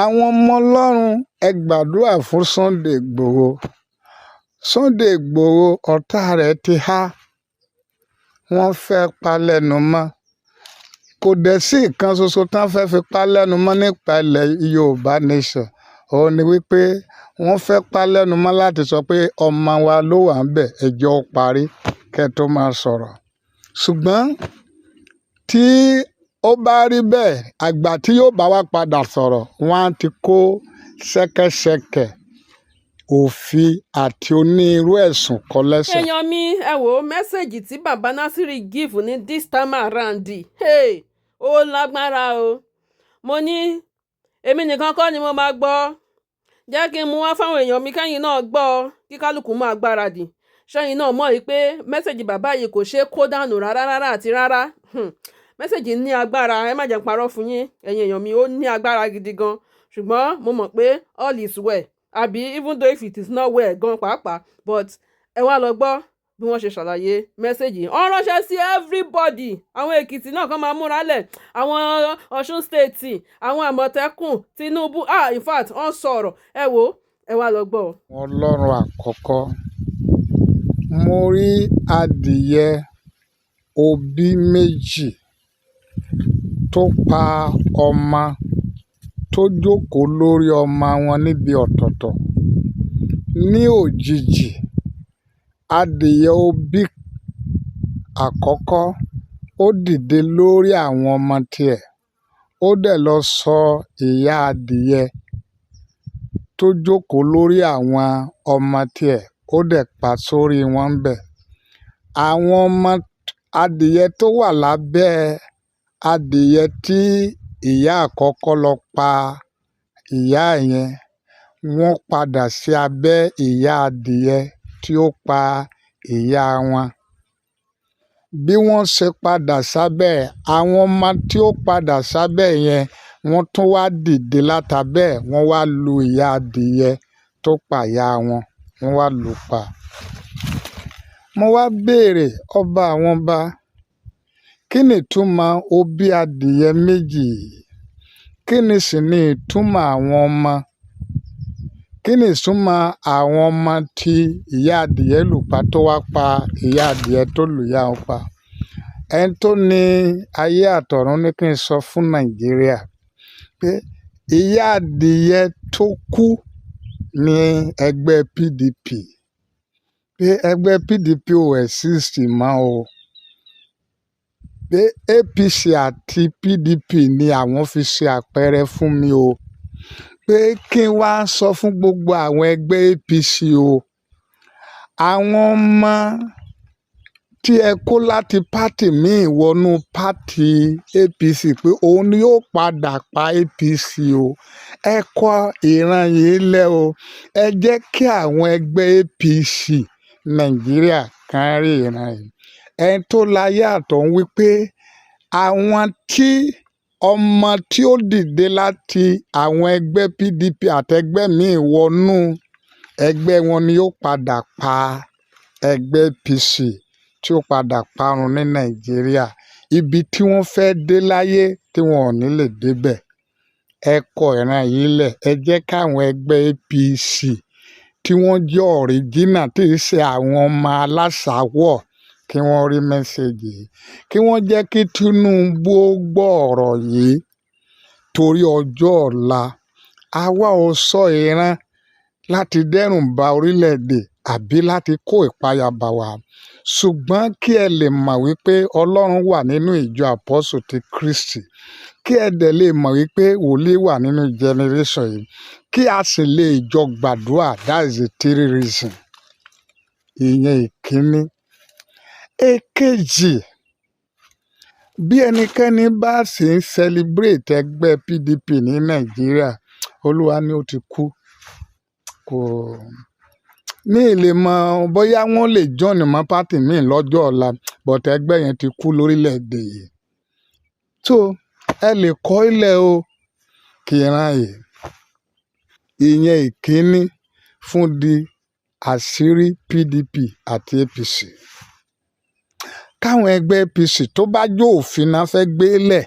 Àwọn ọmọ Ọlọ́run, ẹ gbàdúrà fún Sunday Igboho. Sunday Igboho, ọ̀tá rẹ̀ ti há, wọ́n fẹ́ pa lẹ́nu mọ́. Kò dẹ̀ sí nǹkan ṣoṣo tán fẹ́ fi pa lẹ́nu mọ́ nípa ilẹ̀ Yorùbá Nation. Òun ni wípé wọ́n fẹ́ pa lẹ́nu mọ́ láti sọ pé ọmọ wa ló wà níbẹ̀, ẹjọ́ ó parí kẹ́ tó máa sọ̀rọ̀. Ṣùgbọ́n tí ó bá rí bẹ́ẹ̀, àgbà tí yóò bá wá padà sọ̀rọ̀, wọ́n á ti kó ṣẹ́kẹ́ṣẹkẹ̀ òfin àti onírúurú ẹ̀sùn kọ lẹ́sẹ̀. Èèyàn mi, ẹ wò ó, message tí bàbá Násírì give ní this time around, hey, ó lágbára o. Mo ní èmi nìkan kọ́ ni mo máa gbọ́. Jẹ́ kí n mú wá fáwọn èèyàn mi kẹ́yìn náà gbọ́, kí kálukú máa gbáradì. Ṣẹ́yìn náà mọ̀ wípé message bàbá yìí kò ṣeé kó dànù rárá rárá àti rárá. Message ní agbára, ẹ má jẹ́ n parọ́ fún yín, ẹ̀yin èèyàn mi, ó ní agbára gidi gan. Ṣùgbọ́n mo mọ̀ pé all is well, àbí even though if it is not well gan pàápàá, but ẹ wá lọ gbọ́ bí wọ́n ṣe ṣàlàyé message. Wọ́n ránṣẹ́ sí everybody. Àwọn Èkìtì náà kàn máa múra lẹ̀, àwọn Ọ̀ṣun State, àwọn Àmọ̀tẹ́kùn, Tinubu. Ah, in fact, wọ́n sọ̀rọ̀. Ẹ wò ó, ẹ wá lọ gbọ́. Ọlọ́run àkọ́kọ́, mo rí adìyẹ òbí méjì tó pa ọmọ tó jókòó lórí ọmọ wọn níbi ọ̀tọ̀ọ̀tọ̀. Ní òjijì, adìyẹ òbí àkọ́kọ́ ó dìde lórí àwọn ọmọ tiẹ̀, ó dẹ̀ lọ sọ ìyá adìyẹ tó jókòó lórí àwọn ọmọ tiẹ̀, ó dẹ̀ pa sórí wọn ńbẹ̀. Àwọn ọmọ adìyẹ tó wà lábẹ́ adìyẹ tí ìyá àkọ́kọ́ lọ pa ìyá yẹn, wọ́n padà sí abẹ́ ìyá adìyẹ tí ó pa ìyá wọn. Bí wọ́n ṣe padà sábẹ́ ẹ̀, àwọn ọmọ tí ó padà sábẹ́ yẹn, wọ́n tún wá dìde látabẹ́ ẹ̀, wọ́n wá lu ìyá adìyẹ tó pa ìyá wọn, wọ́n wá lù ú pa. Mo wá béèrè, ọba àwọn ọba, kí ni ìtumọ̀ òbí adìyẹ méjì yìí? Kí ni sì ni ìtumọ̀ àwọn ọmọ? Kí ni ìtumọ̀ àwọn ọmọ tí ìyá adìyẹ lù pa tó wá pa ìyá adìyẹ tó lù ìyá wọn pa? Ẹni tó ní ayé àtọ̀run ní kí n sọ fún Nàìjíríà pé ìyá adìyẹ tó kú ní ẹgbẹ́ PDP, pé ẹgbẹ́ PDP ò exist mọ́ o, pé APC àti PDP ni àwọn fi ṣe àpẹẹrẹ fún mi o, pé kí n wá sọ fún gbogbo àwọn ẹgbẹ́ APC o, àwọn ọmọ tí ẹ kó láti party míì wọnú party APC, pé òun ni yóò padà pa APC o. Ẹ kọ ìran yìí lẹ́ o. Ẹ jẹ́ kí àwọn ẹgbẹ́ APC Nàìjíríà kan rí ìran yìí. Ẹni tó láyé àtọ̀run wí pé àwọn tí ọmọ tí ó dìde láti àwọn ẹgbẹ́ PDP àtẹgbẹ́ míì wọnú ẹgbẹ́ wọn ni yóò padà pa ẹgbẹ́ APC tí ó padà parun ní Nàìjíríà. Ibi tí wọ́n fẹ́ dé láyé tí wọn ò ní lè débẹ̀. Ẹ kọ ìran yìí lẹ̀. Ẹ jẹ́ káwọn ẹgbẹ́ APC tí wọ́n jẹ́ original, tí í ṣe àwọn ọmọ aláṣàwọ̀, kí wọ́n rí message yìí, kí wọ́n jẹ́ kí Tinubu ó gbọ́ ọ̀rọ̀ yìí torí ọjọ́ ọ̀la. Àwa ò sọ ìran láti dẹ́rù ba orílẹ̀-èdè àbí láti kó ìpayà bá wa, ṣùgbọ́n kí ẹ lè mọ̀ wípé Ọlọ́run wà nínú ìjọ Àpọ́sù ti Kristi, kí ẹ dẹ̀ lè mọ̀ wípé wòlíì wà nínú generation yìí, kí a sì lè jọ gbàdúrà. That is the three reason. Ìyẹn ìkíní. Èkejì, bí ẹnikẹ́ni bá sì ń celebrate ẹgbẹ́ PDP ní Nàìjíríà, Olúwa ní ó ti kú. Kò ní lè mọ̀ bóyá wọ́n lè join mọ́ party míì lọ́jọ́ ọ̀la, but ẹgbẹ́ yẹn ti kú lórílẹ̀-èdè yìí. So ẹ lè kọ́ ilẹ̀ o kí ìran yìí. Ìyẹn ìkíní fún di àṣírí PDP àti APC. Káwọn ẹgbẹ́ APC tó bá jó òfin náà fẹ́ gbé lẹ̀,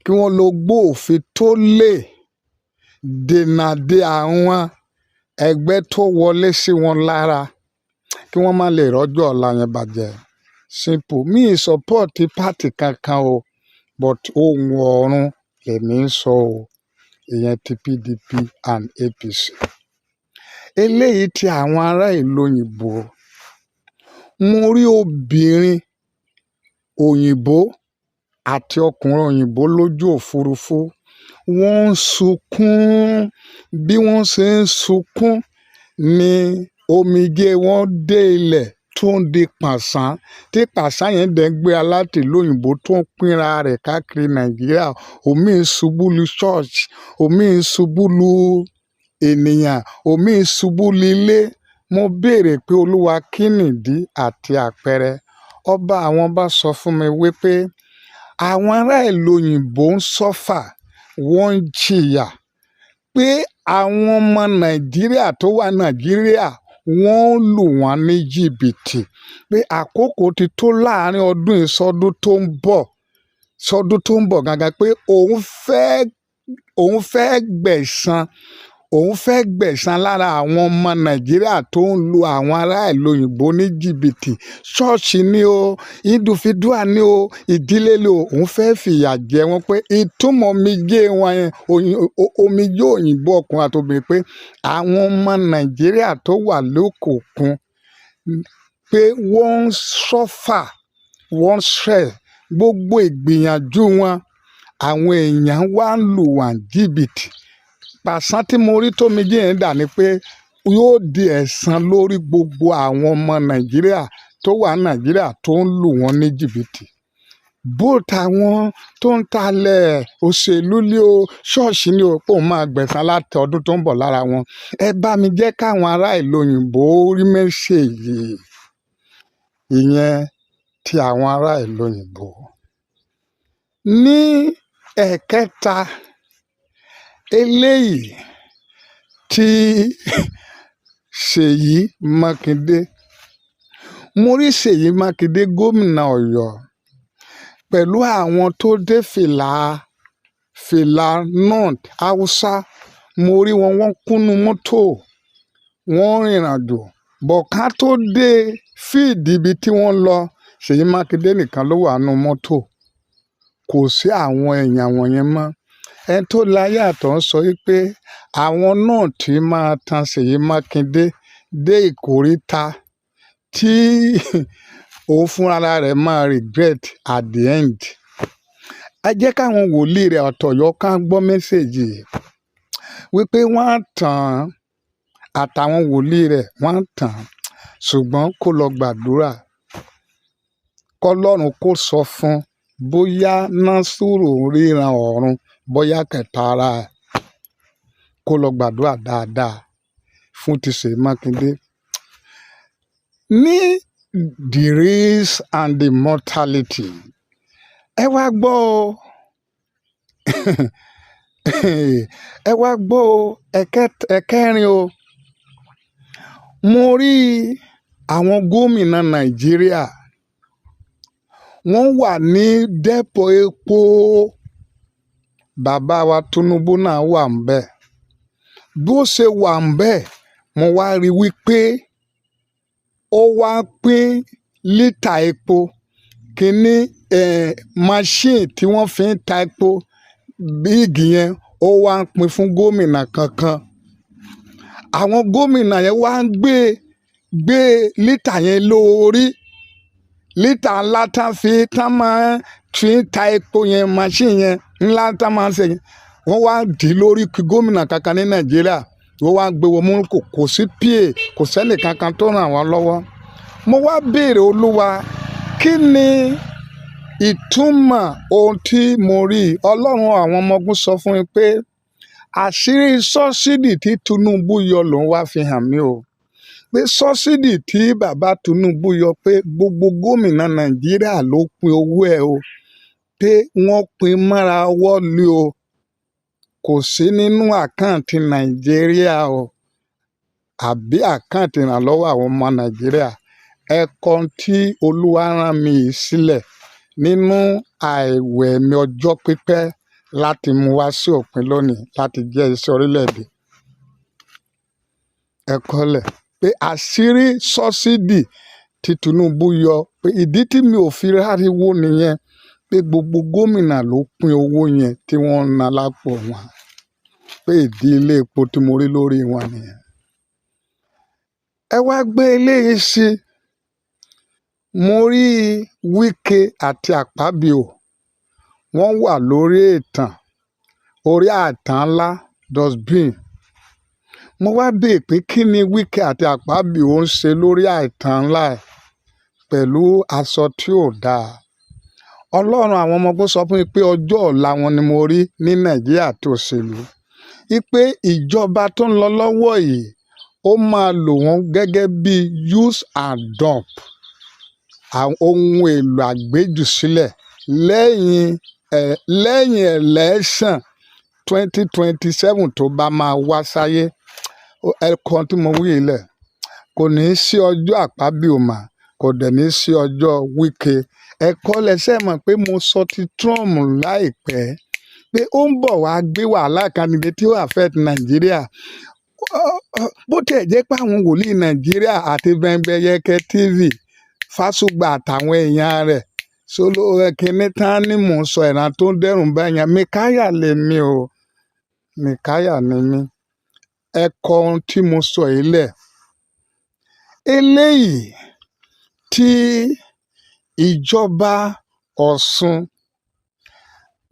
kí wọ́n lọ gbó òfin tó lè Dènà de àwọn ẹgbẹ́ tó wọlé sí wọn lára kí wọ́n má lè rọ́jò ọ̀la yẹn bàjẹ́. Simple. Mi ì support party kankan o, but ohun ọ̀run lèmi ń sọ o. Ìyẹn ti PDP and APC. Eléyìí ti àwọn ará ìlú òyìnbó. Mo rí obìnrin òyìnbó àti ọkùnrin òyìnbó lójú òfurufú. Wọ́n ń sunkún. Bí wọ́n ṣe ń sunkún ní omijé wọn dé ilẹ̀ tó ń di pàṣán, tí pàṣán yẹn dẹ̀ ń gbéra láti ìlú òyìnbó tó ń pínra rẹ̀ káàkiri Nàìjíríà. Òmíì ń ṣubú lu church, òmíì ń ṣubú lu ènìyàn, òmíì ń ṣubú lu ilé. Mo béèrè pé, Olúwa, kí nìdí àti àpẹẹrẹ? Ọba àwọn ọba sọ fún mi wípé àwọn ará ìlú òyìnbó ń suffer, wọ́n ń jìyà, pé àwọn ọmọ Nàìjíríà tó wà Nàìjíríà wọ́n ń lù wọ́n ní jìbìtì, pé àkókò ti tó láàárín ọdún yìí sọ́dún tó ń bọ̀, sọ́dún tó ń bọ̀ gangan, pé òun fẹ́ gbẹ̀san, òun fẹ́ gbẹ̀san lára àwọn ọmọ Nàìjíríà tó ń lu àwọn ará ìlú òyìnbó ní jìbìtì. Ṣọ́ọ̀ṣì ni o, individual ni o, ìdílé ni o, òun fẹ́ fìyà jẹ wọ́n, pé ìtumọ̀ omijé wọn yẹn, omijé òyìnbó ọkùnrin àti obìnrin, pé àwọn ọmọ Nàìjíríà tó wà lókè òkun, pé wọ́n ń suffer, wọ́n ń stress, gbogbo ìgbìyànjú wọn, àwọn èèyàn wá ń lù wọ́n jìbìtì. Pàṣán tí mo rí tó omijé yẹn dà ní pé yóò di ẹ̀san lórí gbogbo àwọn ọmọ Nàìjíríà tó wà Nàìjíríà tó ń lù wọ́n ní jìbìtì. Both àwọn tó ń talẹ̀, òṣèlú ní o, ṣọ́ọ̀ṣì ní o, pé òun máa gbẹ̀san láti ọdún tó ń bọ̀ lára wọn. Ẹ bá mi jẹ́ káwọn ará ìlú òyìnbó rí message. Ìyẹn ti àwọn ará ìlú òyìnbó. Ní ẹ̀kẹta, eléyìí tí Ṣèyí Mákindé. Mo rí Ṣèyí Mákindé, gómìnà Ọ̀yọ́, pẹ̀lú àwọn tó dé fìlà, fìlà North Hausa. Mo rí wọn, wọ́n kúnnú mọ́tò, wọ́n rìnrìn àjò. But ká tó dé field ibi tí wọ́n lọ, Ṣèyí Mákindé nìkan ló wà nínú mọ́tò. Kò sí àwọn èèyàn wọ̀nyẹn mọ́. Ẹni tó láyé àtọ̀run sọ wípé àwọn náà tí máa tan Ṣèyí Mákindé dé ìkóríta tí òun fúnra rẹ̀ máa regret at the end. Ẹ jẹ́ káwọn wòlíì rẹ̀ àtọ̀yọ́ ká gbọ́ message wípé wọ́n á tàn án, àtàwọn wòlíì rẹ̀ wọ́n á tàn án, ṣùgbọ́n kó lọ gbàdúrà kọ́lọ́run kó sọ fún bóyá Násírù ríran ọ̀run, bóyá kẹta ara ẹ̀, kó lọ gbàdúrà dáadáa fún ti Ṣèyí Mákindé. Ní the race and the mortality, ẹ wá gbọ́ o, ẹ wá gbọ́ o, ẹ̀kẹrin o. Mo rí àwọn gómìnà Nàìjíríà, wọ́n wà ní depot epo. Bàbá wa Tinubu náà wà ńbẹ̀. Bó ṣe wà ńbẹ̀, mo wá rí wípé ó wá pín lítà epo kíní, machine tí wọ́n fi ń ta epo big yẹn, ó wá ń pín fún gómìnà kankan. Àwọn gómìnà yẹn wá ń gbé gbé lítà yẹn lórí, lítà ńlá tán fi tán máa fi ń ta epo yẹn, machine yẹn ńlá tán máa ń ṣe yẹn, wọ́n wá dì í lórí kí gómìnà kankan ní Nàìjíríà. Wọ́n wá gbé wọn mú, kò sí pa, kò sẹ́nì kankan tó ràn wọ́n lọ́wọ́. Mo wá béèrè, Olúwa, kí ni ìtumọ̀ ohun tí mo rí? Ọlọ́run àwọn ọmọ ogun sọ fún mi pé àṣírí subsidy tí Tinubu yọ lòun wá fi hàn mí o, pé subsidy tí bàbá Tinubu yọ, pé gbogbo gómìnà Nàìjíríà ló pín owó ẹ̀ o, pé wọ́n pín mọ́ra ọwọ́ lé o, kò sí nínú account Nàìjíríà o àbí account ìrànlọ́wọ́ àwọn ọmọ Nàìjíríà. Ẹ kọ tí Olúwa rán mi yìí sílẹ̀ nínú àìwẹ̀ mi ọjọ́ pípẹ́. Láti mú wá sí òpin lónìí láti jẹ́ iṣẹ́ orílẹ̀-èdè. Ẹ kọ́lẹ̀ pé àṣírí subsidy tí Tinubu yọ, pé ìdí tí mi ò fi ráriwo nìyẹn, pé gbogbo gómìnà ló pín owó yẹn tí wọ́n ń ná lápò wọn, pé ìdí ilé epo tí mo rí lórí wọn nìyẹn. Ẹ wá gbé eléyìí sí. Mo rí Wike àti Akpabio, wọ́n wà lórí ìtàn, orí àìtàn ńlá, dustbin. Mo wá béèrè pé kí ni Wike àti Akpabio ń ṣe lórí àìtàn ńlá ẹ̀ pẹ̀lú aṣọ tí ò dáa. Ọlọ́run àwọn ọmọ ogun sọ fún mi pé ọjọ́ ọ̀la wọn ni mo rí ní Nàìjíríà àti òṣèlú. Wípé ìjọba tó ń lọ lọ́wọ́ yìí, ó máa lò wọ́n gẹ́gẹ́ bí use and dump, àwọn ohun èlò àgbéjù sílẹ̀ lẹ́yìn election 2027 tó bá máa wá sáyé. Ẹ̀kọ́ tí mo wí lẹ̀, kò ní sí ọjọ́ Akpabio mà, kò dẹ̀ ní sí ọjọ́ Wike. Ẹ̀kọ́ lẹ́sẹ̀ mọ̀ pé mo sọ ti Trump láìpẹ́ pé ó ń bọ̀ wá gbé wàhálà kan níbi tí ó affect Nàìjíríà. Bó tiẹ̀ jẹ́ pé àwọn wòlíì Nàìjíríà àti Bẹ́ńbẹ́yẹ́kẹ́ TV, Fásùgbà àtàwọn èèyàn rẹ̀ sólò kínní tán ní mò ń sọ ìran tó ń dẹ́rùn bá yẹn. Mìkáyà lèmi o, Mìkáyà ni mí. Ẹ kọ ohun tí mo sọ yìí lẹ̀. Eléyìí tí ìjọba Ọ̀ṣun,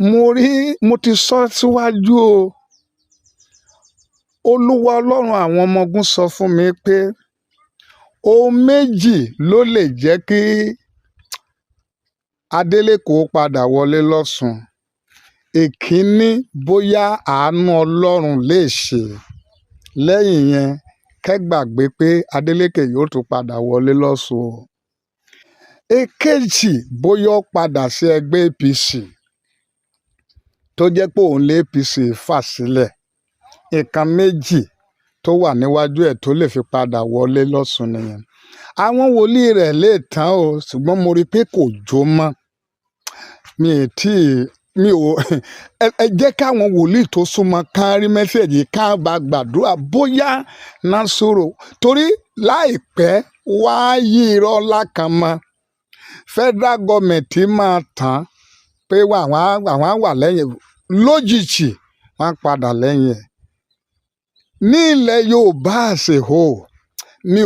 mo rí, mo ti sọ síwájú o. Olúwa Ọlọ́run àwọn ọmọ ogun sọ fún mi pé ohun méjì ló lè jẹ́ kí Adeleke ó padà wọlé lọ́ṣùn. Èkíní, bóyá àánú Ọlọ́run lè ṣe. Lẹ́yìn yẹn, kẹ́ gbàgbé pé Adeleke yóò tún padà wọlé lọ́ṣùn o. Èkejì, bóyá ó padà sí ẹgbẹ́ APC tó jẹ́ pé òun lé APC fà sílẹ̀. Nǹkan méjì tó wà níwájú ẹ̀ tó lè fi padà wọlé lọ́ṣùn nìyẹn. Àwọn wòlíì rẹ̀ lè tán o, ṣùgbọ́n mo rí i pé kò jó mọ́. Mi ò tí mi ò ẹ jẹ́ káwọn wòlíì tó súnmọ́ kán rí message, ká bá gbàdúrà bóyá Násòrò, torí láìpẹ́ wá yí irọ́ ńlá kan mọ́. Federal government máa tàn pé àwọn á wà lẹ́yìn, lójijì wọ́n á padà lẹ́yìn ẹ̀. Ní ilẹ̀ Yorùbá as a whole, mi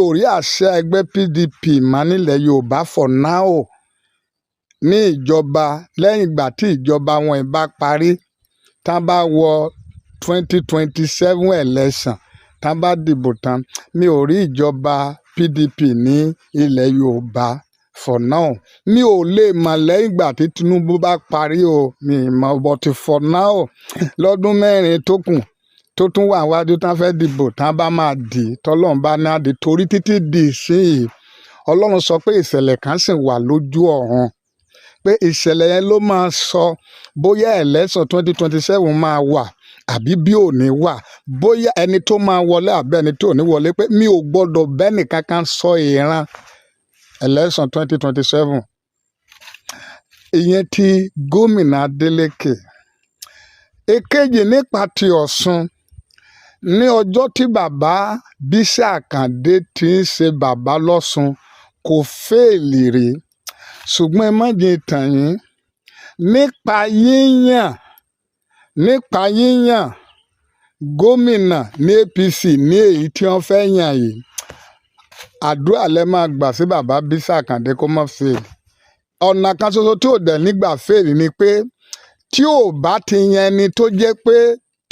ò rí àṣẹ ẹgbẹ́ PDP mọ́ nílẹ̀ Yorùbá for now. Ní ìjọba, lẹ́yìn ìgbà tí ìjọba wọn bá parí, tán bá wọ 2027 election, tán bá dìbò tán, mi ò rí ìjọba PDP ní ilẹ̀ Yorùbá for now. Mi ò lè mọ̀ lẹ́yìn ìgbà tí Tinubu bá parí o, mi ò mọ̀, but for now, lọ́dún 4 tó kù tó tún wà wájú tán fẹ́ dìbò, tán bá máa dì, tọ́lọ́run bá ní àdì, torí títí di ìsinyìí, Ọlọ́run sọ pé ìṣẹ̀lẹ̀ kan sì wà lójú ọ̀run, pé ìṣẹ̀lẹ̀ yẹn ló máa sọ bóyá election 2027 máa wà àbí bí ò ní wà, bóyá ẹni tó máa wọlé àbí ẹni tó ò ní wọlé, pé mi ò gbọ́dọ̀ bẹ́ẹ̀ nìkankan sọ ìran election 2027. Ìyẹn ti gómìnà Adeleke. Èkejì, nípa ti Ọ̀ṣun, ní ọjọ́ tí bàbá Bísí Àkàndé tí ń ṣe bàbá lọ́ṣun, kò fail rí. Ṣùgbọ́n ẹ má jẹ́ tàn yín, nípa yíyàn gómìnà ní APC ní èyí tí wọ́n fẹ́ yàn yìí, àdúrà lẹ máa gbà sí bàbá Bísí Àkàndé kó má fail. Ọ̀nà kan ṣoṣo tí ò dẹ̀ nígbà fail ni pé tí ò bá ti yan ẹni tó jẹ́ pé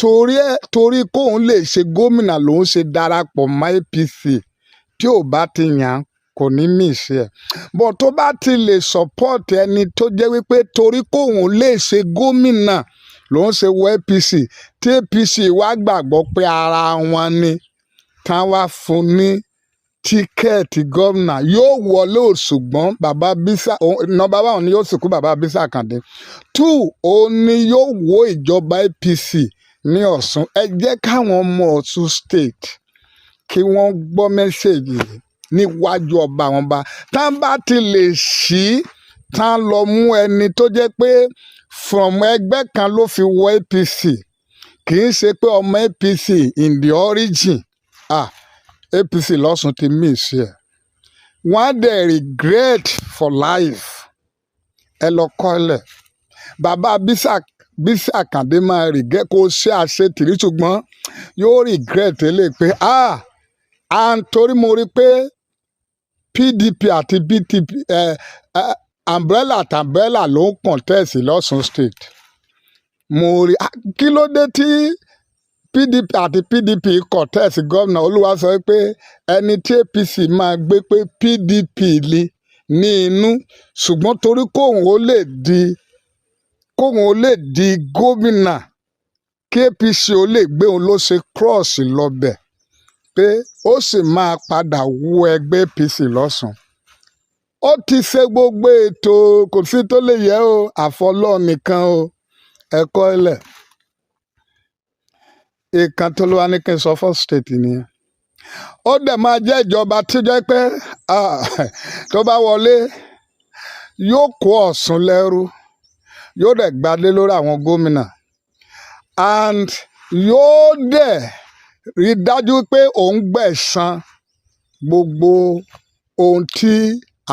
torí ẹ̀, torí kóun lè ṣe gómìnà lòun ṣe darapọ̀ mọ́ APC, tí ò bá ti yàn, kò ní miss ẹ̀. But tó bá ti lè support ẹni tó jẹ́ wípé torí kóun lè ṣe gómìnà lòun ṣe wọ APC, tí APC wá gbàgbọ́ pé ara wọn ni, tán wá fún ní ticket gómìnà, yóò wọlé o. Ṣùgbọ́n bàbá Bísí, number one ni yóò sìnkú bàbá Bísí Àkàndé. Two, òun ni yóò wó ìjọba APC ní Ọ̀ṣun. Ẹ jẹ́ káwọn ọmọ Ọ̀ṣun State kí wọ́n gbọ́ message yìí níwájú ọba àwọn ọba. Tán bá ti lè ṣí, tán lọ mú ẹni tó jẹ́ pé From ẹgbẹ́ kan ló fi wọ APC, kì í ṣe pé ọmọ APC in the origin. Ah, APC lọ́sùn ti miss ẹ̀, wọ́n á dẹ̀ regret for life. Ẹ lọ kọ́lẹ̀, bàbá Bísí Àkàndé máa regret. Kó ṣe àṣetìrí, ṣùgbọ́n yóò regret eléyìí pé, ah, and torí mo rí pé PDP àti BTP, umbrella àti umbrella ló ń contest lọ́sùn State. Mo rí, ah, kí ló dé tí PDP àti PDP contest gómìnà? Olúwa sọ pé ẹni tí APC máa gbé pé PDP ni ní inú, ṣùgbọ́n torí kóun ó lè di gómìnà, kí APC ó lè gbé òun, ló ṣe cross lọ́bẹ̀, pé ó sì máa padà wú ẹgbẹ́ APC lọ́sùn. Ó ti ṣe gbogbo ètò, kò sí tó lè yẹ o, àfọlọ́ nìkan o. Ẹ̀kọ́ ilẹ̀ ìkan tó ló wá ní kí n sọ fún state nìyẹn. Ó dẹ̀ máa jẹ́ ìjọba tí ó jẹ́ pé, ah, tó bá wọlé, yóò kó Ọ̀ṣun lẹ́rú, yóò dẹ̀ gbadé lórí àwọn gómìnà, and yóò dẹ̀ rí dájú pé òun gbẹ̀san gbogbo ohun tí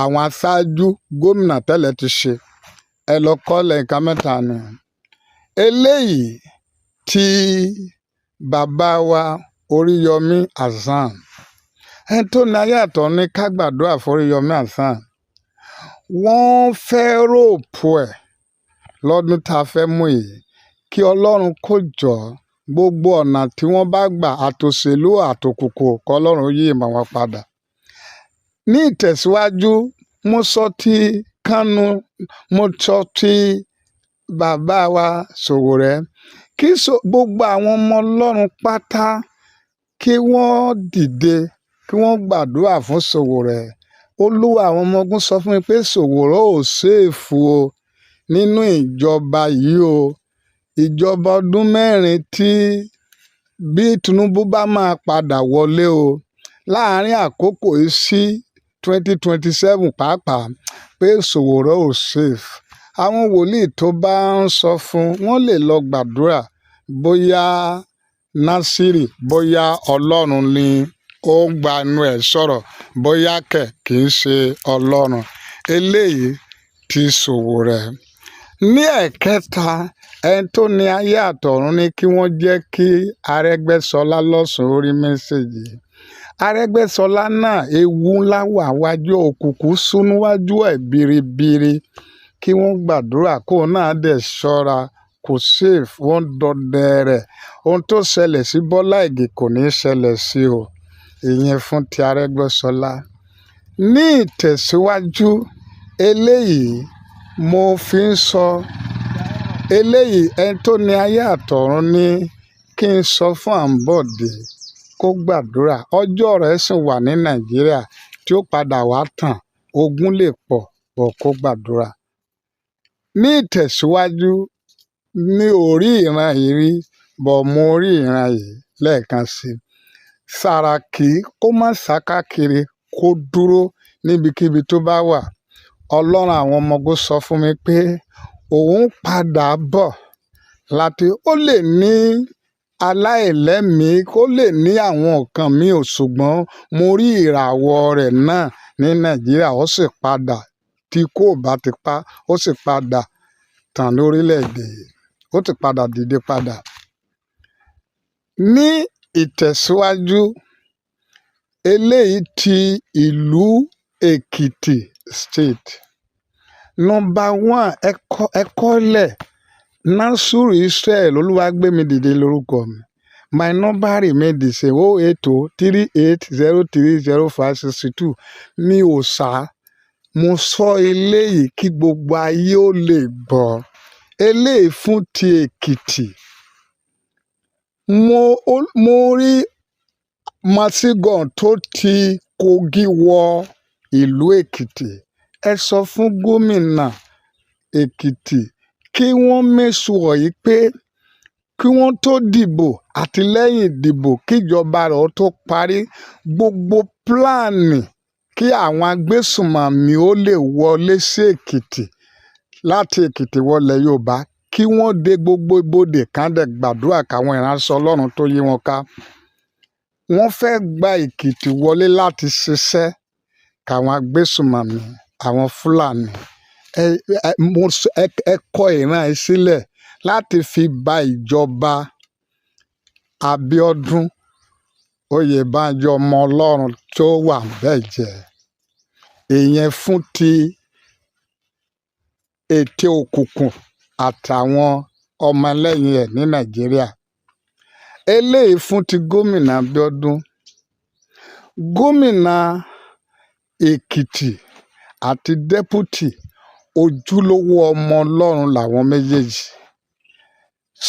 àwọn aṣáájú gómìnà tẹ́lẹ̀ ti ṣe. Ẹ lọ kọ́lẹ̀, nǹkan mẹ́ta ni eléyìí tí bàbá wa Oríyọmí Hassan. Ẹni tó ní ayé àtọ̀ ní ká gbàdúrà fún Oríyọmí Hassan. Wọ́n fẹ́ rope ẹ̀ lọ́dún tá a fẹ́ mú yìí. Kí Ọlọ́run kó jọ, gbogbo ọ̀nà tí wọ́n bá gbà, àtòṣèlú àtòkùnkùn, kọlọ́run yí ìmọ̀ wọn padà. Ní ìtẹ̀síwájú, mo sọ ti Kánú, mo sọ ti bàbá wa Sowore, kí gbogbo àwọn ọmọ Ọlọ́run pátá kí wọ́n dìde, kí wọ́n gbàdúrà fún Sowore. Olúwa àwọn ọmọ ogun sọ fún mi pé Sowore ò safe o nínú ìjọba yìí o. Ìjọba ọdún 4 tí bí Tinubu bá máa padà wọlé o, láàárín àkókò yìí sí 2027 pàápàá, pé Sowore ò safe. Àwọn wòlíì tó bá ń sọ fún wọn lè lọ gbàdúrà, bóyá Násírì, bóyá Ọlọ́run ni ó ń gba inú ẹ̀ sọ̀rọ̀, bóyá kẹ̀ kì í ṣe Ọlọ́run. Eléyìí ti Sowore. Ní ẹ̀kẹta, ẹni tó ní ayé àtọ̀run ní kí wọ́n jẹ́ kí Arẹ́gbẹ́ṣọlá lọ́sùn orí message. Arẹ́gbẹ́ṣọlá náà, ewu ńlá wà wájú, òkùnkùn sún níwájú ẹ̀ biribiri. Kí wọ́n gbàdúrà kóun náà dẹ̀ ṣọ́ra, kò safe, wọ́n dọdẹ rẹ̀. Ohun tó ṣẹlẹ̀ sí Bọ́lá Ìgè kò ní ṣẹlẹ̀ sí o. Ìyẹn fún ti Arẹ́gbẹ́ṣọlá. Ní ìtẹ̀síwájú, eléyìí mo fi ń sọ eléyìí, ẹni tó ní ayé àtọ̀run ní kí n sọ fún Àǹbọ̀dé kó gbàdúrà. Ọjọ́ rẹ̀ sì wà ní Nàìjíríà tí ó padà wá tàn, ogun lè pọ̀ bọ̀, kó gbàdúrà. Ní ìtẹ̀síwájú, mi ò rí ìran yìí rí bọ̀, mo rí ìran yìí lẹ́ẹ̀kan sí i. Sàràkí kó má sá káàkiri, kó dúró níbikíbi tó bá wà. Ọlọ́run àwọn ọmọ ogun sọ fún mi pé òun padà bọ̀ láti ó lè ní aláìlẹ́mìí, ó lè ní àwọn nǹkan míì ò, ṣùgbọ́n mo rí ìràwọ̀ rẹ̀ náà ní Nàìjíríà, ó sì padà tí kò bá ti pa, ó sì padà tàn lórílẹ̀‐èdè yìí, ó ti padà dìde padà. Ní ìtẹ̀síwájú, eléyìí ti ìlú Èkìtì State. Number one, ẹ̀kọ́ lẹ̀ Nasiru Israel Olúwàgbémidìde lórúkọ mi. My number remain the same, 08038030562. Mi ò sá. Mo sọ eléyìí kí gbogbo ayé ó lè gbọ́. Eléyìí fún ti Èkìtì. Mo rí machine gun tó ti Kogi wọ ìlú Èkìtì. Ẹ sọ fún gómìnà Èkìtì kí wọ́n make sure yìí pé kí wọ́n tó dìbò àti lẹ́yìn ìdìbò, kíjọba rẹ̀ ó tó parí, gbogbo plan kí àwọn agbésùnmọ̀mí ó lè wọlé sí Èkìtì. láti Èkìtì wọlé Yorùbá, kí wọ́n dé gbogbo ibodè kan dẹ̀ gbàdúrà káwọn ìránṣẹ́ Ọlọ́run tó yí wọn ká. Wọ́n fẹ́ gba Èkìtì wọlé láti ṣiṣẹ́ káwọn agbésùmọ̀mí, àwọn Fúlàní. Ẹ kọ ìran yìí sílẹ̀ láti fi ba ìjọba Abíọ́dún Oyèbánjí, ọmọ Ọlọ́run tó wà bẹ́ẹ̀ jẹ́. Ìyẹn fún ti ète òkùnkùn àtàwọn ọmọlẹ́yìn ẹ̀ ní Nàìjíríà. Eléyìí fún ti gómìnà Abíọ́dún. Gómìnà Èkìtì àti deputy, ojúlówó ọmọ Ọlọ́run làwọn méjèèjì.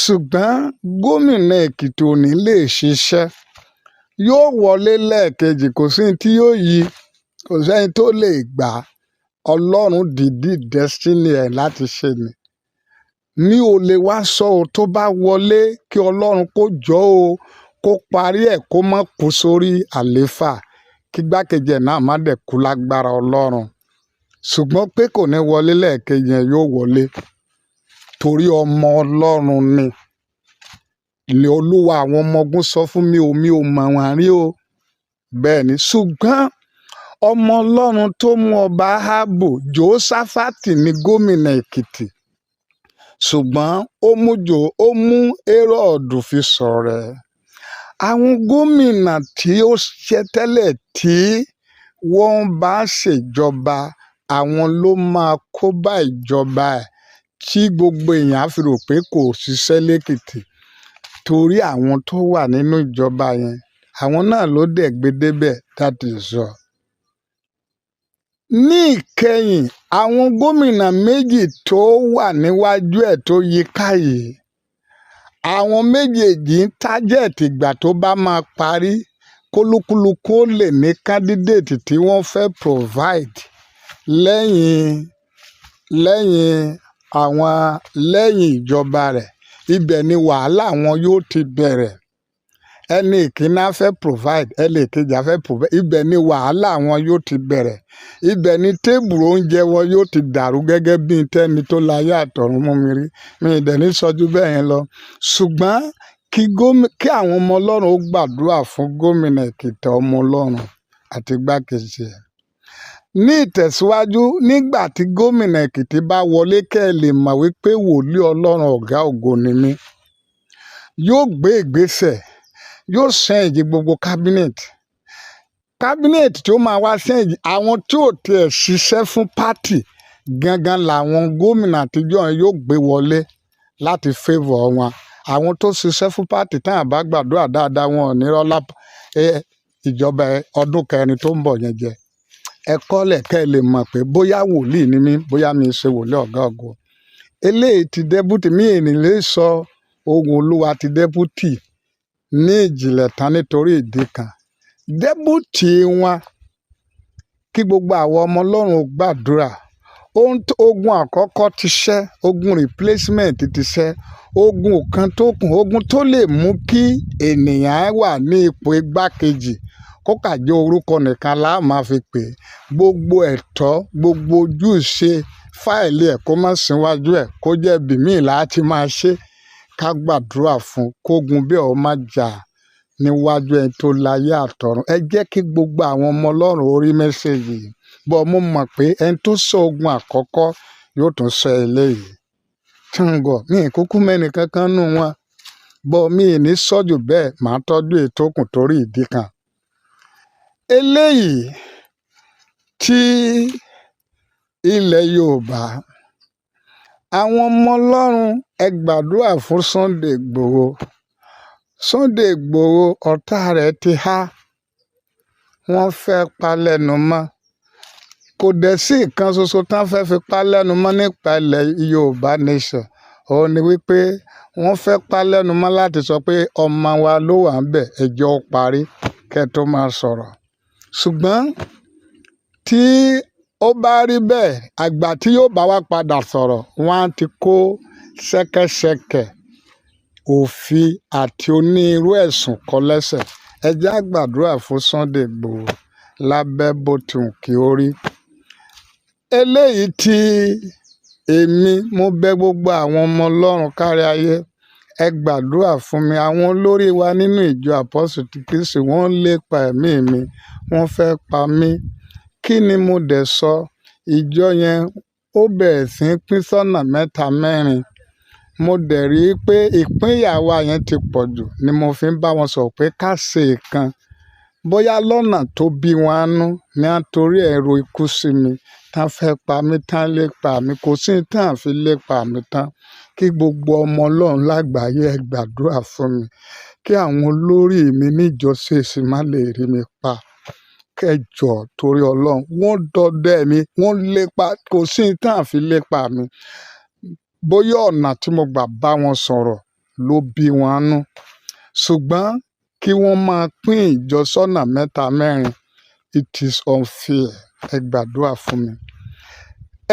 Ṣùgbọ́n gómìnà Èkìtì ò ní lè ṣiṣẹ́. Yóò wọlé lẹ́ẹ̀kejì, kò sí ní tí yóò yí, kò sẹ́ni tó lè gbà á. Ọlọ́run dìídì destiny ẹ̀ láti ṣe ni. Mi ò lè wá sọ ò, tó bá wọlé, kí Ọlọ́run kó jọ́ o, kó parí ẹ̀, kó má kú sórí àléfà, kí igbákejì ẹ̀ náà má dẹ̀ kú lágbára Ọlọ́run. Ṣùgbọ́n pé kò ní wọlé lẹ́ẹ̀kejì yẹn, yóò wọlé. Torí ọmọ Ọlọ́run ni. Ilé Olúwa àwọn ọmọ ogun sọ fún mi ò, mi ò mọ̀ wọ́n rí o. Bẹ́ẹ̀ ni, ṣùgbọ́n ọmọ Ọlọ́run tó mú ọba Áhábù, Jòsáfátì ní gómìnà Èkìtì. Ṣùgbọ́n ó mú Hẹ́rọ́dù fi ṣọ̀rẹ́. Àwọn gómìnà tí ó ṣe tẹ́lẹ̀ tí wọ́n bá ṣèjọba, àwọn ló máa kó bá ìjọba ẹ̀ tí gbogbo èèyàn á fi rò pé kò ṣiṣẹ́ lẹ́kìtì. Torí àwọn tó wà nínú ìjọba yẹn, àwọn náà ló dẹ̀ gbé débẹ̀, that is all. Ní ìkẹyìn, àwọn gómìnà méjì tó wà níwájú ẹ̀ tó yí ká yìí, àwọn méjèèjì ń target ìgbà tó bá máa parí, kólúkúlùkù ó lè ní candidate tí wọ́n fẹ́ provide lẹ́yìn àwọn lẹ́yìn ìjọba rẹ̀. Ibẹ̀ ni wàhálà wọn yóò ti bẹ̀rẹ̀. Ẹni ìkíní á fẹ́ provide, ẹni ìkejì á fẹ́ provide. Ibẹ̀ ni wàhálà wọn yóò ti bẹ̀rẹ̀. Ibẹ̀ ni table oúnjẹ wọn yóò ti dàrú gẹ́gẹ́ bí tẹ́ni tó láyé àtọ̀run mú mi rí. Mi ì dẹ̀ ní sọ ju bẹ́ẹ̀ yẹn lọ. Ṣùgbọ́n kí àwọn ọmọ Ọlọ́run ó gbàdúrà fún gómìnà Èkìtì, ọmọ Ọlọ́run, àti igbákejì ẹ̀. Ní ìtẹ̀síwájú, nígbà tí gómìnà Èkìtì bá wọlé, kẹ́ ẹ lè mọ̀ wípé wòlíì Ọlọ́run ọ̀gá ògo ni mí. Yóò gbé ìgbésẹ̀, yóò change gbogbo cabinet. Cabinet tí ó máa wá change, àwọn tí ò tiẹ̀ ṣiṣẹ́ fún party gangan làwọn gómìnà àtijọ́ yẹn yóò gbé wọlé láti favour wọn. Àwọn tó ṣiṣẹ́ fún party, tí wọ́n bá gbàdúrà dáadáa, wọn ò ní rọ́lá ìjọba ọdún kẹrin tó ń bọ̀ yẹn jẹ. Ẹ kọ́lẹ̀ kẹ́ ẹ lè mọ̀ pé bóyá wòlíì ni mí, bóyá mi ṣe wòlíì ọ̀gá ògo. Eléyìí ti deputy, mi ì ní lè sọ ohun Olúwa ti deputy ní ìjìnlẹ̀ tán nítorí ìdí kan. Deputy wọn, kí gbogbo àwọn ọmọ Ọlọ́run ó gbàdúrà. Ogun àkọ́kọ́ ti ṣẹ́, ogun replacement ti ṣẹ́, ogun kan tó kù, ogun tó lè mú kí ènìyàn wà ní ipò igbákejì, kó kà jẹ́ orúkọ nìkan la máa fi pè é. Gbogbo ẹ̀tọ́, gbogbo ojúṣe, file ẹ̀ kó má síwájú ẹ̀, kó jẹ́ ibìmíì láti máa ṣe. Ká gbàdúrà fún kógun bí ọ̀ má jà níwájú ẹni tó láyé àtọ̀run. Ẹ jẹ́ kí gbogbo àwọn ọmọ Ọlọ́run ó rí message yìí. But mo mọ̀ pé ẹni tó sọ ogun àkọ́kọ́ yóò tún sọ eléyìí. Thank God, mi ì kúkú mẹ́ni kankan nínú wọn. But mi ì ní sọ jù bẹ́ẹ̀, màá tọ́jú ètò kù torí ìdí kan. Eléyìí tí ilẹ̀ Yorùbá, àwọn ọmọ Ọlọ́run, ẹ gbàdúrà fún Sunday Igboho. Sunday Igboho, ọ̀tá rẹ̀ ti há. Wọ́n fẹ́ pa lẹ́nu mọ́. Kò dẹ̀ sí nǹkan ṣoṣo tí wọ́n fẹ́ fi pa lẹ́nu mọ́ nípa ilẹ̀ Yorùbá nation. Òun ni wípé wọ́n fẹ́ pa lẹ́nu mọ́ láti sọ pé ọmọ wa ló wà níbẹ̀, ẹ jẹ́ ó parí kí ẹ tó máa sọ̀rọ̀. Ṣùgbọ́n tí ó bá rí bẹ́ẹ̀, àgbà tí yóò bá wá padà sọ̀rọ̀, wọ́n á ti kó ṣẹ̀kẹ̀ṣẹ̀kẹ̀ òfin àti onírúurú ẹ̀sùn kọ lẹ́sẹ̀. Ẹ jẹ́ á gbàdúrà fún Sunday Igboho lábẹ́ bó ti wù kí ó rí. Eléyìí tí Èmi mo bẹ̀ gbogbo àwọn ọmọ Ọlọ́run kárí ayé, ẹ gbàdúrà fún mi. Àwọn olórí wa nínú ìjọ Àpọ́sù ti Kristi, wọ́n ń lépa ẹ̀mí mi, wọ́n fẹ́ pa mí. Kí ni mo dẹ̀ sọ? Ìjọ yẹn ó bẹ̀rẹ̀ sí í pín sọ́nà mẹ́ta mẹ́rin. Mo dẹ̀ rí i pé ìpínyà wa yẹn ti pọ̀ jù ni mo fi ń bá wọn sọ̀rọ̀ pé ká ṣe ìkan. Bóyá lọ́nà tó bí wọn nú ni wọ́n torí ẹ̀ ro ikú sí mi, tán fẹ́ pa mí, tán lépa mi. Kò sí ní tán fi lépa mi tán. Kí gbogbo ọmọ Ọlọ́run lágbàáyé ẹ gbàdúrà fún mi. Kí àwọn olórí mi níjọ CAC má lè rí mi pa. Kẹjọ torí Ọlọ́run, wọ́n dọdẹ mi, wọ́n lépa, kò sí ní tán fi lépa mi. Bóyá ọ̀nà tí mo gbà bá wọn sọ̀rọ̀ ló bí wọn nú. Ṣùgbọ́n kí wọ́n máa pín ìjọ sọ́nà mẹ́ta mẹ́rin, it is unfair. Ẹ gbàdúrà fún mi.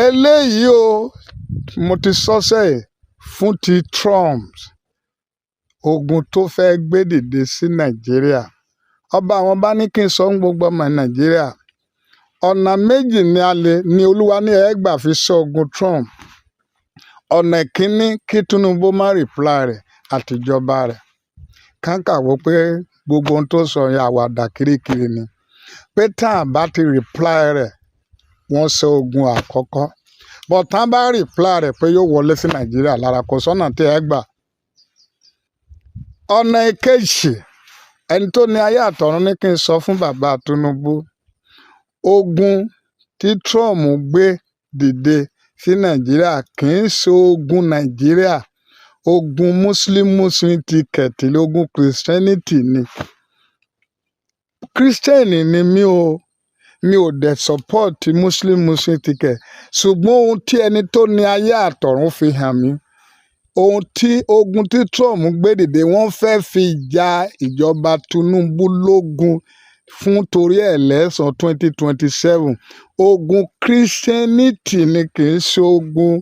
Eléyìí o, mo ti sọ sẹ́yìn fún ti Trump, ogun tó fẹ́ gbé dìde sí Nàìjíríà. Ọba àwọn bá ní kí n sọ fún gbogbo ọmọ Nàìjíríà. Ọ̀nà méjì ni a lè ní Olúwa ní ẹ gbà fi ṣọ́ ogun Trump. Ọ̀nà kínní, kí Tinubu má reply rẹ̀ àtijọba rẹ̀. Kán kàwó pé gbogbo ohun tó sọ yẹn àwàdà kirikiri ni. Pé tá a bá ti reply rẹ̀, wọ́n ṣe ogun àkọ́kọ́. But tá a bá reply rẹ̀ pé yóò wọlé sí Nàìjíríà lára, kò sọ́nà tí ẹ gbà. Ọ̀nà ìkejì, ẹni tó ní ayé àtọ̀run ní kí n sọ fún bàbá Tinubu. Ogun tí Trump gbé dìde sí Nàìjíríà kì í ṣe ogun Nàìjíríà. Ogun Muslim Muslim ticket, ogun Christianity ni. Christian ni mí o, mi ò dẹ̀ support Muslim Muslim ticket. Ṣùgbọ́n ohun tí ẹni tó ní ayé àtọ̀run fi hàn mí, ohun tí ogun tí Trump gbé dìde, wọ́n fẹ́ fi ja ìjọba Tinubu lógun fún torí election 2027. Ogun Christianity ni, kì í ṣe ogun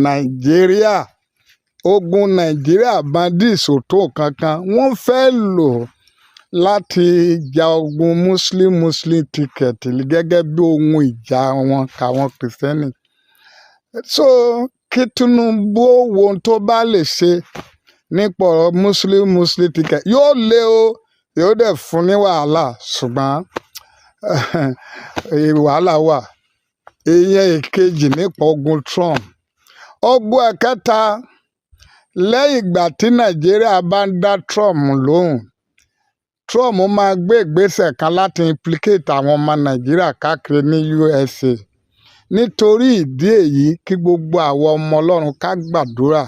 Nàìjíríà. Ogun Nàìjíríà bandits ò tó nǹkan kan. Wọ́n fẹ́ lò láti ja ogun Muslim Muslim ticket gẹ́gẹ́ bí ohun ìjà wọn káwọn Kristẹni. So kí Tinubu ó wo ohun tó bá lè ṣe nípa ọ̀rọ̀ Muslim Muslim ticket. Yóò lé o, yóò dẹ̀ fún ní wàhálà, ṣùgbọ́n wàhálà wà. Ìyẹn ìkejì nípa ogun Trump. Ogun ẹ̀kẹta, lẹ́yìn ìgbà tí Nàìjíríà bá ń dá Trump lóhùn, Trump máa gbé ìgbésẹ̀ kan láti implicate àwọn ọmọ Nàìjíríà káàkiri ní USA. Nítorí ìdí èyí, kí gbogbo àwọn ọmọ Ọlọ́run ká gbàdúrà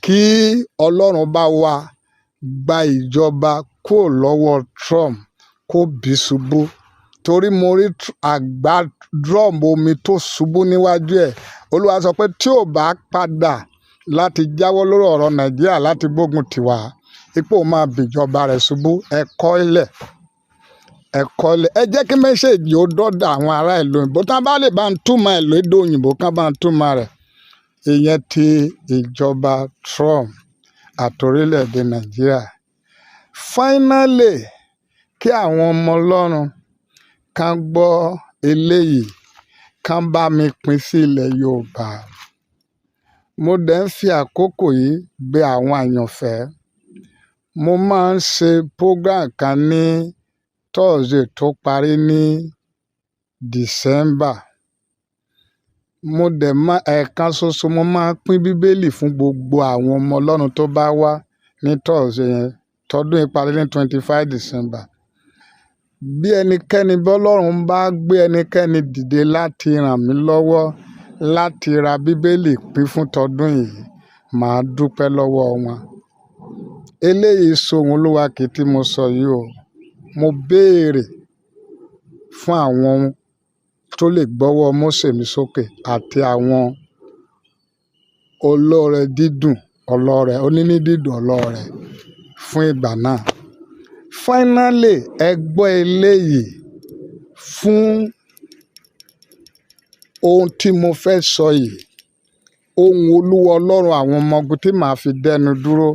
kí Ọlọ́run bá wa gba ìjọba kúrò lọ́wọ́ Trump kó bì ṣubú. Torí mo rí àgbá drum omi tó ṣubú níwájú ẹ̀. Olúwa sọ pé tí ò bá padà láti jáwọ́ lórí ọ̀rọ̀ Nàìjíríà láti gbógun tiwa, ipò máa bìjọba rẹ̀ ṣubú. Ẹ kọ́ ilẹ̀, ẹ kọ́ ilẹ̀. Ẹ jẹ́ kí message ó dọ́dọ̀ àwọn ará ìlú òyìnbó. Tí wọ́n bá lè bá ń túmọ̀ ẹ̀ lédè òyìnbó, kán bá ń túmọ̀ rẹ̀. Ìyẹn ti ìjọba Trump àti orílẹ̀-èdè Nàìjíríà. Finally, kí àwọn ọmọ Ọlọ́run kan gbọ́ eléyìí, kán bá mi pín sí ilẹ̀ Yorùbá. Mo dẹ̀ ń fi àkókò yìí bẹ àwọn àyànfẹ́. Mo máa ń ṣe program kan ní Thursday tó parí ní December. Mo dẹ̀ máa ẹ̀ẹ̀kan ṣoṣo mo máa ń pín Bíbélì fún gbogbo àwọn ọmọ Ọlọ́run tó bá wá ní Thursday yẹn. Tọdún yìí parí ní 25 December. Bí ẹnikẹ́ni bí Ọlọ́run bá gbé ẹnikẹ́ni dìde láti ràn mí lọ́wọ́ láti ra Bíbélì pín fún tọdún yìí, màá dúpẹ́ lọ́wọ́ wọn. Eléyìí ṣohun Olúwa kì í tí mo sọ yìí o. Mo béèrè fún àwọn tó lè gbọ́wọ́ Mósè mi sókè àti àwọn olóore dídùn ọlọ́rẹ, oníní dídùn ọlọ́rẹ fún ìgbà náà. Finally, ẹ gbọ́ eléyìí fún ohun tí mo fẹ́ sọ yìí. Ohun Olúwa Ọlọ́run àwọn ọmọ ogun tí màá fi dẹ́nu dúró.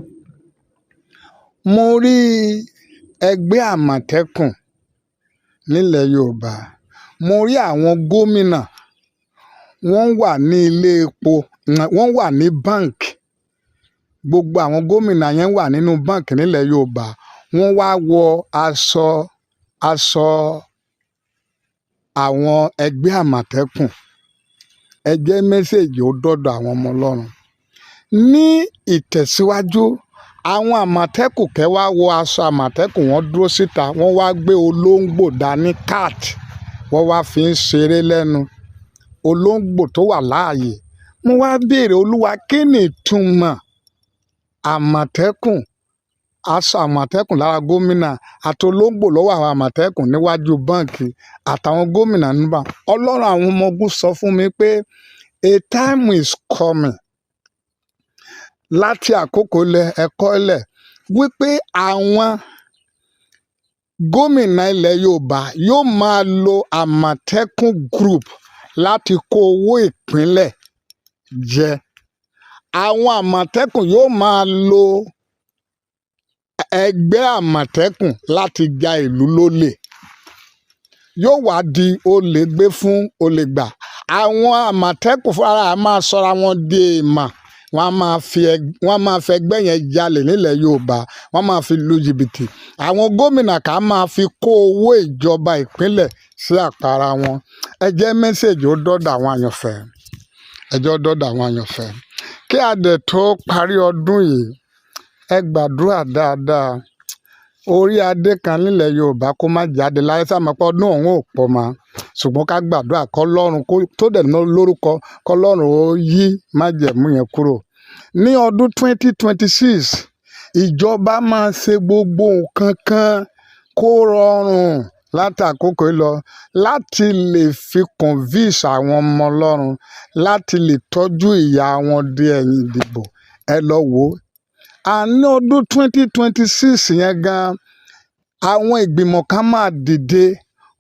Mo rí ẹgbẹ́ Àmọ̀tẹ́kùn nílẹ̀ Yorùbá. Mo rí àwọn gómìnà, wọ́n wà ní ilé epo Wọ́n wà ní bank. Gbogbo àwọn gómìnà yẹn wà nínú bank nílẹ̀ Yorùbá. Wọ́n wá wọ aṣọ àwọn ẹgbẹ́ Àmọ̀tẹ́kùn. Ẹ jẹ́ message ó dọ́dọ̀ àwọn ọmọ Ọlọ́run. Ní ìtẹ̀síwájú, àwọn Àmọ̀tẹ́kùn kẹ́ wá wọ aṣọ Àmọ̀tẹ́kùn, wọ́n dúró síta, wọ́n wá gbé olóńgbò dání, cat, wọ́n wá fi ń ṣeré lẹ́nu, olóńgbò tó wà láàyè. Mo wá béèrè, Olúwa, kí ni ìtumọ̀ Àmọ̀tẹ́kùn, aṣọ Àmọ̀tẹ́kùn lára gómìnà àti olóńgbò lọ́wọ́ àwọn Àmọ̀tẹ́kùn níwájú báǹkì àtàwọn gómìnà níbà? Ọlọ́run àwọn ọmọ ogun sọ fún mi pé a time is coming, láti àkókò ilẹ̀ ẹ̀kọ́ ilẹ̀, wípé àwọn gómìnà ilẹ̀ Yorùbá yóò máa lo Àmọ̀tẹ́kùn group láti kó owó ìpínlẹ̀ jẹ. Àwọn Àmọ̀tẹ́kùn yóò máa lo ẹgbẹ́ Àmọ̀tẹ́kùn láti ja ìlú lólè. Yóò wá di olè gbé fún olè gbà. Àwọn Àmọ̀tẹ́kùn fúnra máa sọra wọn di èèmà. Wọ́n á máa fi ẹgbẹ́ yẹn jalè nílẹ̀ Yorùbá, wọ́n máa fi lu jìbìtì. Àwọn gómìnà ká máa fi kó owó ìjọba ìpínlẹ̀ sí àpárá wọn. Ẹ jẹ́ message ó dọ́dọ̀ àwọn àyànfẹ́. Ẹ jẹ́ ó dọ́dọ̀ àwọn àyànfẹ́. Kí a dẹ̀ tó parí ọdún yìí, ẹ gbàdúrà dáadáa. Orí adé kan nílẹ̀ Yorùbá kó má jáde láyé sáà mọ̀ pé ọdún òun ò pọ̀ mọ́. Ṣùgbọ́n ká gbàdúrà kọ́lọ́run tó dẹ̀ lórúkọ, kọ́lọ́run ó yí májẹ̀mú yẹn kúrò. Ní ọdún 2026, ìjọba máa ṣe gbogbo nǹkan kan kó rọrùn láti àkókò yìí lọ láti lè fi convince àwọn ọmọ Ọlọ́run láti lè tọ́jú ìyá wọn di ẹ̀yìn ìdìbò. Ẹ lọ wò ó. Àní ọdún 2026 yẹn gan, àwọn ìgbìmọ̀ kan máa dìde,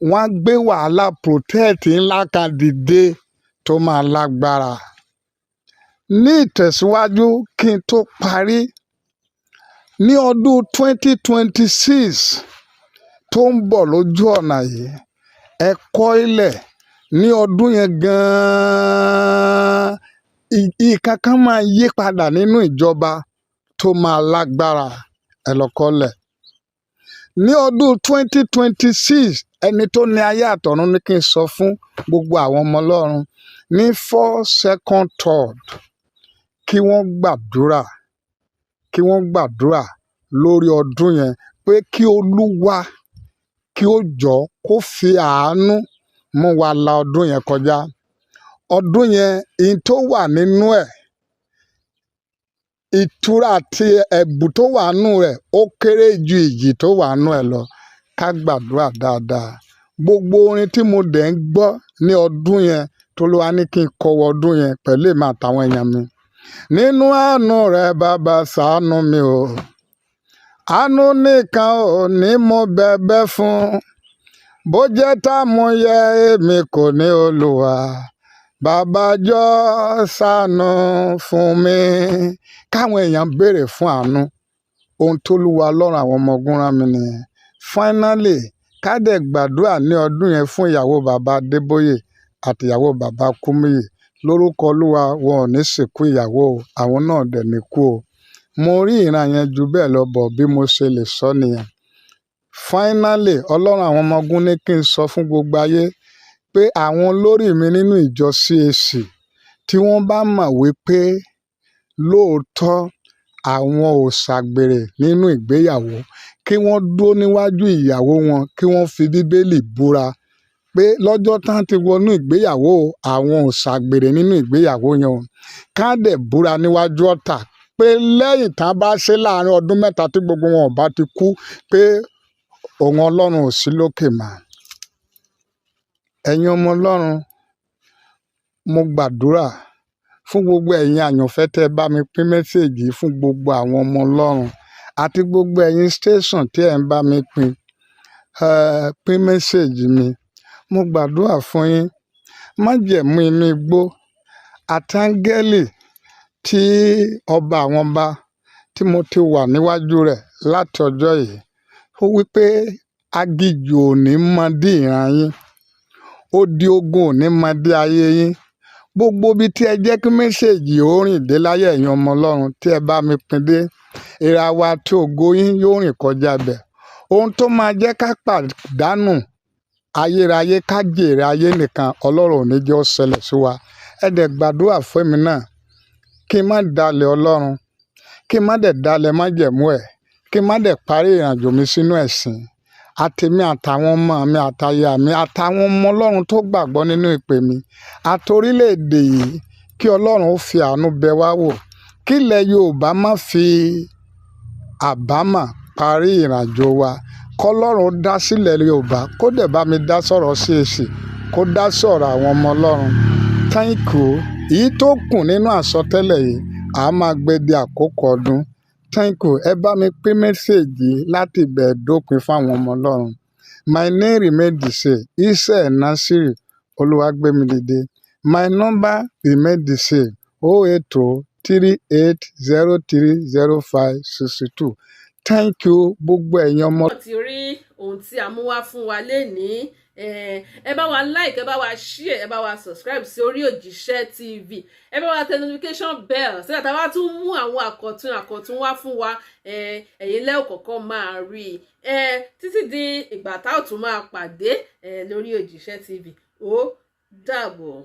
wọ́n á gbé wàhálà protest ńlá kan dìde tó máa lágbára. Ní ìtẹ̀síwájú, kí n tó parí, ní ọdún 2026 tó ń bọ̀ lójú ọ̀nà yìí, ẹ kọ́ ilẹ̀, ní ọdún yẹn gan-an, nǹkan kan máa yí padà nínú ìjọba tó máa lágbára. Ẹ lọ kọ́lẹ̀. Ní ọdún 2026, ẹni tó ní ayé àtọ̀run ní kí n sọ fún gbogbo àwọn ọmọ Ọlọ́run ní first, second, third, kí wọ́n gbàdúrà, kí wọ́n gbàdúrà lórí ọdún yẹn pé kí Olúwa kí ó jọ̀ọ́ kó fi àánú mú wa la ọdún yẹn kọjá. Ọdún yẹn, ihun tó wà nínú ẹ̀, ìtura àti ẹ̀bùn tó wà nínú rẹ̀, ó kéré ju ìjì tó wà nínú ẹ̀ lọ. Ká gbàdúrà dáadáa. Gbogbo orin tí mo dẹ̀ ń gbọ́ ní ọdún yẹn, tOlúwa ní kí n kọ wọ ọdún yẹn pẹ̀lú èmi àtàwọn èèyàn mi. Nínú àánú rẹ̀, bàbá, ṣàánú mi o. Àánú nìkan ò ní mo bẹ̀bẹ̀ fún. Bó jẹ́ tàmúyẹ, èmi kò ní Olúwa. Bàbá, jọ̀ọ́ ṣàánú fún mi. Káwọn èèyàn béèrè fún àánú. Ohun tÓlúwa Ọlọ́run àwọn ọmọ ogun rán mi nìyẹn. Finally, ká dẹ̀ gbàdúrà ní ọdún yẹn fún ìyàwó bàbá Adébóyè àti ìyàwó bàbá Kúmúyì. Lórúkọ Olúwa, wọn ò ní sìnkú ìyàwó o, àwọn náà dẹ̀ ní kú o. Mo rí ìran yẹn ju bẹ́ẹ̀ lọ bọ̀ bí mo ṣe lè sọ nìyẹn. Finally, Ọlọ́run àwọn ọmọ ogun ní kí n sọ fún gbogbo ayé pé àwọn olórí mi nínú ìjọ CAC, tí wọ́n bá mọ̀ wípé lóòótọ́ àwọn ò ṣàgbèrè nínú ìgbéyàwó, kí wọ́n dúró níwájú ìyàwó wọn, kí wọ́n fi Bíbélì búra pé lọ́jọ́ tán ti wọnú ìgbéyàwó, àwọn ò ṣàgbèrè nínú ìgbéyàwó yẹn o. Ká dẹ̀ búra níwájú ọ̀tá pé lẹ́yìn tán bá ṣe láàrin ọdún 3 tí gbogbo wọn ò bá ti kú, pé òun Ọlọ́run ò sí lókè mọ́. Ẹ̀yin ọmọ Ọlọ́run, mo gbàdúrà fún gbogbo ẹ̀yin àyànfẹ́ tẹ́ ẹ bá mi pín message fún gbogbo àwọn ọmọ Ọlọ́run àti gbogbo ẹ̀yin station tí ẹ̀ ń bá mi pín message mi. Mo gbàdúrà fún yín. Májẹ̀mú inú igbó àti áńgẹ́lì tí ọba àwọn ọba tí mo ti wà níwájú rẹ̀ láti ọjọ́ yìí, ó wí pé aginjù ò ní mọ dí ìran yín, odi ogun ò ní mọ dí ayé yín. Gbogbo Gbogbo ibi tí ẹ jẹ́ kí message ó rìn dé láyé, ẹ̀yin ọmọ Ọlọ́run tí ẹ bá mi pín dé, ìràwọ̀ àti ògo yín yóò rìn kọjá bẹ̀. Ohun tó máa jẹ́ ká pàdánù ayérayé, ká jèrè ayé nìkan, Ọlọ́run ò ní jẹ́ ó ṣẹlẹ̀ sí wa. Ẹ dẹ̀ gbàdúrà fún èmi náà, kí n má dalẹ̀ Ọlọ́run, kí n má dẹ̀ dalẹ̀ májẹ̀mú ẹ̀, kí n má dẹ̀ parí ìrìnàjò mi sínú ẹ̀sìn. Àtèmi àtàwọn ọmọ mi àtaya mi àtàwọn ọmọ Ọlọ́run tó gbàgbọ́ nínú ìpè mi àti orílẹ̀-èdè yìí, kí Ọlọ́run ó fi àánú bẹ wá wò, kí ilẹ̀ Yorùbá má fi àbámọ̀ parí ìrìnàjò wa, kọ́lọ́run dá sílẹ̀ Yorùbá, kó dẹ̀ bá mi dá sọ̀rọ̀ CAC, kó dá sọ̀rọ̀ àwọn ọmọ Ọlọ́run. Thank you. Èyí tó kù nínú àsọtẹ́lẹ̀ yìí, a máa gbé di àkókò ọdún. Thank you. Ẹ bá mi pín message láti ìbẹ̀rẹ̀ dópin fáwọn ọmọ Ọlọ́run. My name remain the same, Israel Nasiri Olúwàgbémidìde. My number remain the same, 08038030562. Thank you, gbogbo ẹ̀yin ọmọ. Ti rí ohun tí a mú wá fún wa lénìí. Ẹ bá wa like, ẹ bá wa share, ẹ bá wa subscribe sí orí Òjíṣẹ́ TV. Ẹ bá wa tẹ notification bell sígbà tá a bá tún mú àwọn àkọ̀tun àkọ̀tun wá fún wa, ẹ̀yin lẹ́ẹ̀ kọ̀ọ̀kan máa rí i. Títí di ìgbà tá ò tún máa pàdé lórí Òjíṣẹ́ TV, ó dàbọ̀.